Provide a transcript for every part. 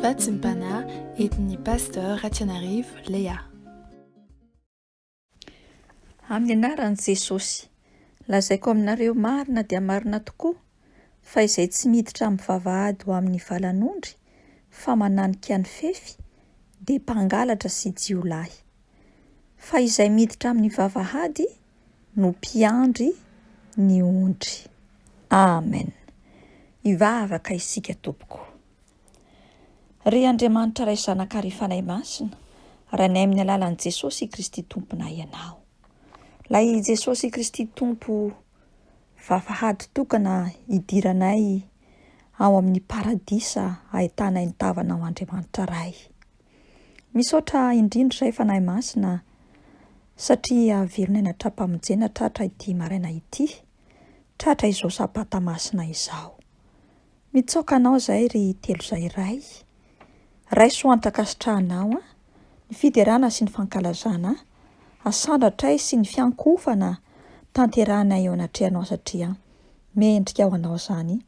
Vatsim-panahy entin'ny Pasteur Ratianarivo Léa. Amin'ny anaran'i Jesosy, lazaiko aminareo marina dia marina tokoa fa izay tsy miditra amin'ny vavahady ho amin'ny valan'ondry fa mananika ny fefy dia mpangalatra sy jiolahy. Fa izay miditra amin'ny vavahady no mpiandry ny ondry. Amen. Hivavaka isika tompoko. Ry Andriamanitra Ray Zanaka ary Fanahy Masina, Rainay amin'ny alalan'i Jesosy Kristy Tomponay Ianao. Ilay Jesosy Kristy Tompo vavahady tokana hidiranay ao amin'ny paradisa ahitanay ny tavanao Andriamanitra Ray. Misaotra indrindra izay Fanahy Masina satria velon'aina tra-pamonjena tratra ity maraina ity, tratra izao Sabata masina izao. Mitsaoka Anao izahay ry Telo Izay Ray. Raiso ho antra-kasitrahanao ny fiderana sy ny fankalazana, asandratray sy ny fiankohofana tanterahinay eo anatrehanao satria mendrika ho Anao izany,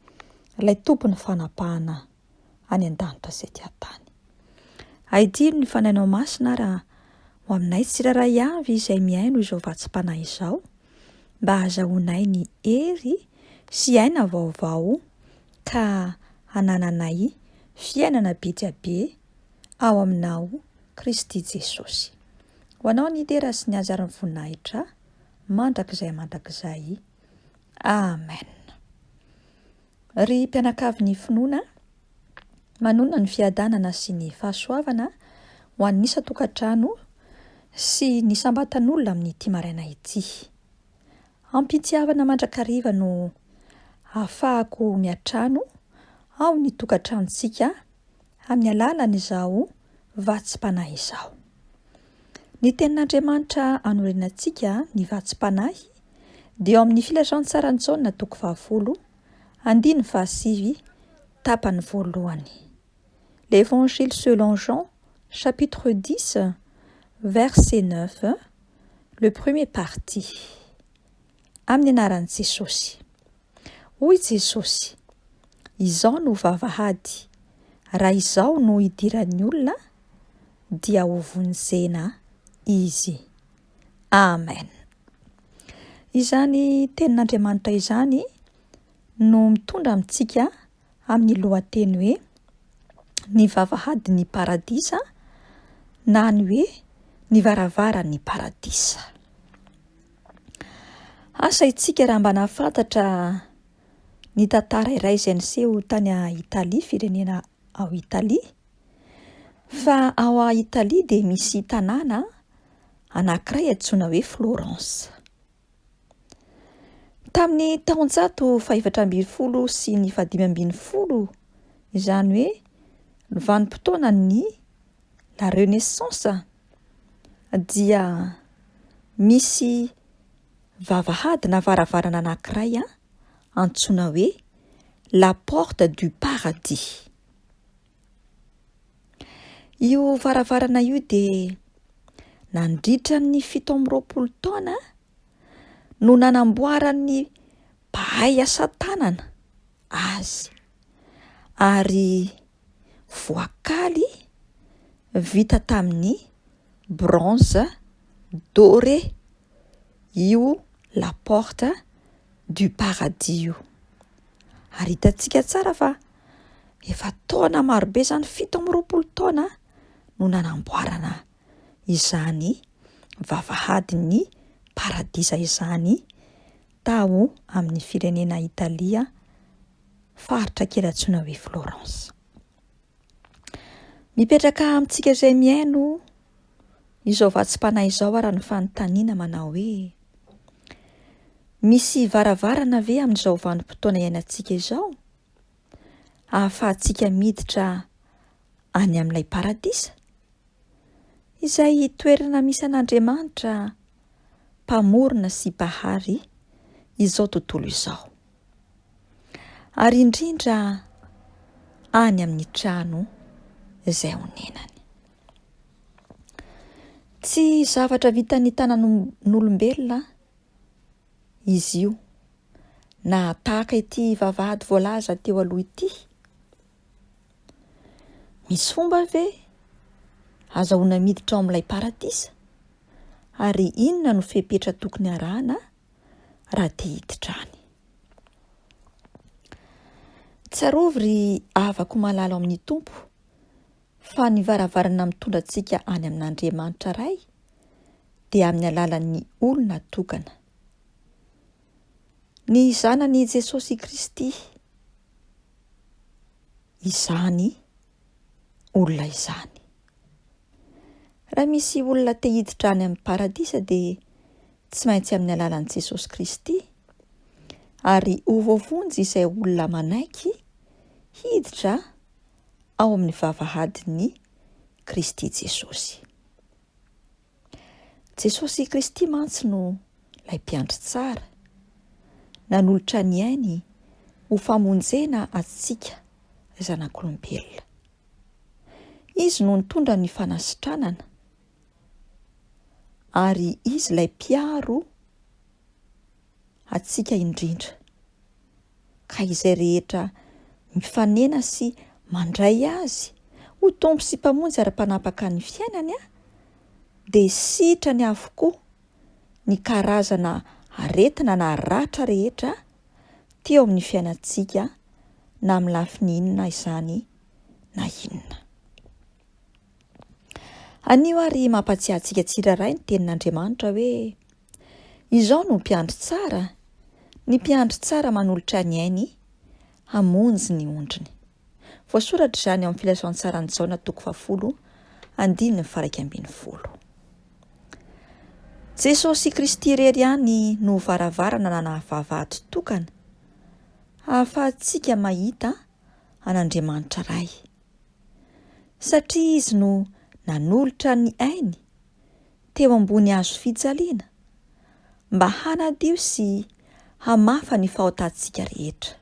ilay Tompon'ny fanapahana. any an-danitra sy ety an-tany. Aidino ny Fanahinao Masina ary ho aminay tsirairay avy izay mihaino izao vatsim-panahy izao, mba hahazahoanay ny hery sy aina vaovao ka hanananay fiainana be dia be ao aminao Kristy Jesosy. Ho Anao ny dera sy ny haja ary ny voninahitra mandrakizay mandrakizay. Amen. Ry mpianakavin'ny finoana, manonona ny fiadanana sy ny fahasoavana ho an'ny isan-tokantrano sy ny isam-batan'olona amin'ity maraina ity. Am-pitiavana mandrakariva no ahafahako miantrano ao ny tokantranontsika amin'ny alalan'izao vatsim-panahy izao. Ny tenin'Andriamanitra anorenantsika ny vatsim-panahy dia ao amin'ny Filazantsaran'i Jaona toko fahafolo, andininy fahasivy, tapany voalohany. L'Évangile selon Jean, chapitre 10, verset 9, le premier partie. Amin'ny anaran'i Jesosy. Hoy Jesosy, Izao no vavahady, raha Izaho no idiran'ny olona, dia hovonjena izy. Amen. Izany tenin'Andriamanitra izany no mitondra amintsika amin'ny lohateny hoe ny vavahadin'ny paradisa na ny hoe ny varavaran'ny paradisa. Asa isika raha mba nahafantatra ny tantara iray izay niseho tany Italia, firenena ao Italia, fa ao Italia dia misy tanàna anankiray antsoina hoe Florence. Tamin'ny taonjato fahefatra ambin'ny folo sy ny fahadimy ambin'ny folo, izany hoe ny vanim-potoanan'ny la renaissance dia misy vavahady na varavarana anankiray antsoina hoe la porte du paradis. Io varavarana io dia nandritra ny 27 taona no nanamboaran'ny mpahay asa tanana azy ary voakaly vita tamin'ny bronze doré io la porte du paradis io. Ary hitantsika tsara fa efa taona marobe izany, 27 taona no nanamboarana izany vavahadin'ny paradisa izany tao amin'ny firenena Italia, faritra kely antsoina hoe Florence. Mipetraka amintsika izay mihaino izao vatsim-panahy izao ary ny fanontaniana manao hoe misy varavarana ve amin'izao vanim-potoana iainantsika izao ahafahantsika miditra any amin'ilay paradisa? Izay toerana misy an'Andriamanitra Mpamorona sy Mpahary izao tontolo izao. Ary indrindra any amin'ny trano izay onenany. Tsy zavatra vitan'ny tanan'olombelona izy io, na tahaka ity vavahady voalaza teo aloha ity. Misy fomba ve azahoana miditra ao amin'ilay paradisa? Ary inona no fepetra tokony arahana raha te hiditra any? Tsarovy ry havako malala ao amin'ny Tompo fa ny varavarana mitondra antsika any amin'Andriamanitra Ray dia amin'ny alalan'ny olona tokana. Ny Zanany Jesosy Kristy izany olona izany. Raha misy olona te hiditra any amin'ny paradisa dia tsy maintsy amin'ny alalan'i Jesosy Kristy, ary ho voavonjy izay olona manaiky hiditra ao amin'ny vavahadin'i Kristy Jesosy. Jesosy Kristy mantsy no ilay mpiandry tsara, nanolotra ny ainy ho famonjena antsika zanak'olombelona. Izy no nitondra ny fanasitranana, ary Izy ilay mpiaro antsika indrindra, ka izay rehetra mifanena sy mandray Azy ho Tompo sy Mpamonjy ary Mpanapaka ny fiainany dia sitrany avokoa ny karazana aretina na ratra rehetra teo amin'ny fiainantsika na amin'ny lafiny inona izany na inona. Anio ary mampatsiahy antsika tsirairay ny tenin'Andriamanitra hoe Izao no mpiandry tsara, ny mpiandry tsara manolotra ny ainy hamonjy ny ondriny. Voasoratra izany ao amin'ny Filazantsaran'i Jaona toko fahafolo andininy faharaika ambin'ny folo. Jesosy Kristy irery ihany no varavarana na vavahady tokana ahafahantsika mahita an'Andriamanitra Ray. Satria Izy no nanolotra ny ainy teo ambony hazo fijaliana mba hanadio sy hamafa ny fahotantsika rehetra.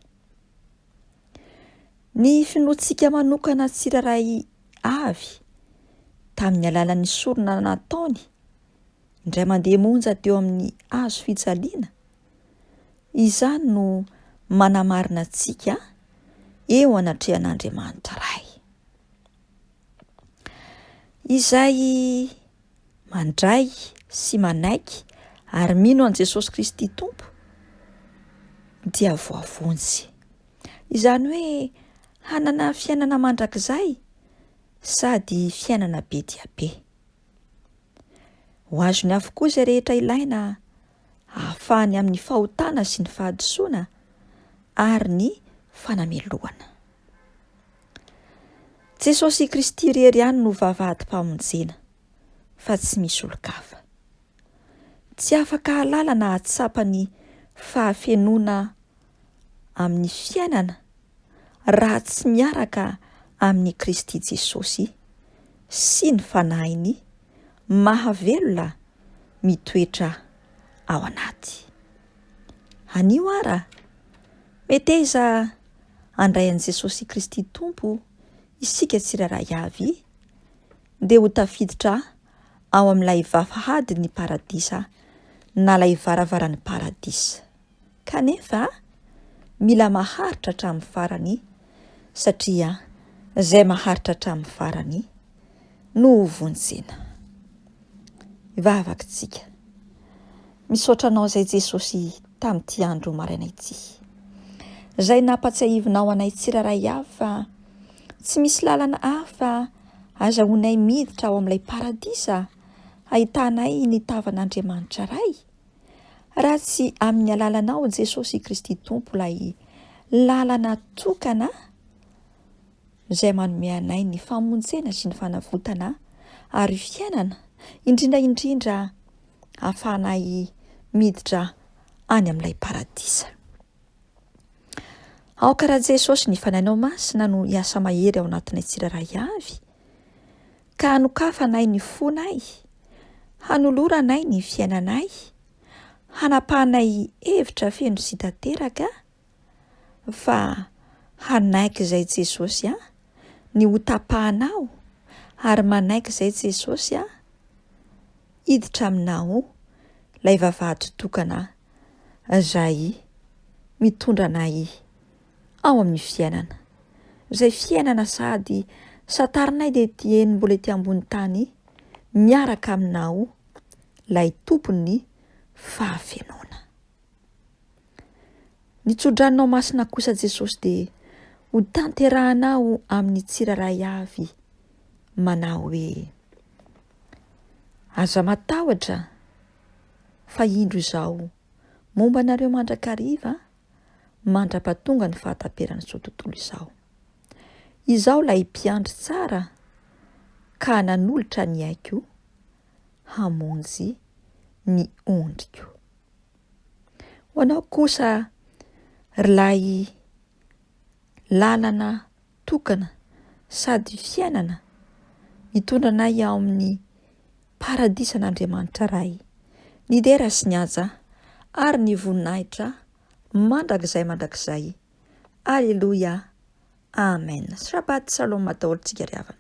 Ny finoantsika manokana tsirairay avy tamin'ny alalan'ny sorona nataony indray mandeha monja teo amin'ny hazo fijaliana, izany no manamarina antsika eo anatrehan'Andriamanitra Ray. Izay mandray sy manaiky ary mino an'i Jesosy Kristy Tompo dia voavonjy. Izany hoe hanana fiainana mandrakizay sady fiainana be dia be. Ho azony avokoa izay rehetra ilaina hahafahany amin'ny fahotana sy ny fahadisoana ary ny fanamelohana. Jesosy Kristy irery ihany no vavahadim-pamonjena fa tsy misy olon-kafa. Tsy afaka hahalala na hahatsapa ny fahafenoana amin'ny fiainana raha tsy miaraka amin'i Kristy Jesosy sy ny Fanahiny mahavelona mitoetra ao anaty. Anio ara, meteza handray an'i Jesosy Kristy Tompo isika tsirairay avy dia ho tafiditra ao amin'ilay vavahadin'ny paradisa na ilay varavaran'ny paradisa. Kanefa mila maharitra hatramin'ny farany satria izay maharitra hatramin'ny farany no ho vonjena. Hivavaka isika. Misaotra anao izay Jesosy tamin'ity andro maraina ity. Izay nampatsiahivinao anay tsirairay avy fa tsy misy lalana hafa azahoanay miditra ao amin'ilay paradisa ahitanay ny tavan'Andriamanitra Ray. Raha tsy amin'ny alalanao Jesosy Kristy Tompo ilay lalana tokana izay manome anay ny famonjena sy ny fanavotana ary fiainana, indrindra indrindra ahafahanay miditra any amin'ilay paradisa. Aoka raha Jesosy ny Fanahinao Masina no hiasa mahery ao anatinay tsirairay avy, ka hanokafanay ny fonay, hanoloranay ny fiainanay, hanapahanay hevitra feno sy tanteraka fa hanaiky izay Jesosy a, ny ho tapahanao ary manaiky izay Jesosy a, hiditra aminao ilay vavahady tokana izay mitondra anay ao amin'ny fiainana. Izay fiainana sady Santarinay dia dieny mbola ety ambony tany miaraka aminao lay tompon'ny fahafenoana. Ny tsodranonao masina kosa Jesosy dia ho tanterahanao amin'ny tsirairay avy manao hoe aza matahotra fa indro izaho momba anareo mandrakariva mandra-pahatonga ny fahataperan'izao tontolo izao. Izaho ilay mpiandry tsara ka nanolotra ny aiko hamonjy ny ondriko. Ho anao kosa ry lay lalana tokana sady fiainana mitondra anay ao amin'ny paradisan'Andriamanitra Ray, ny dera sy ny haja ary ny voninahitra mandrakizay mandrakizay. Aleloia. Amen. Shabbat shalom daholo tsika ry havana.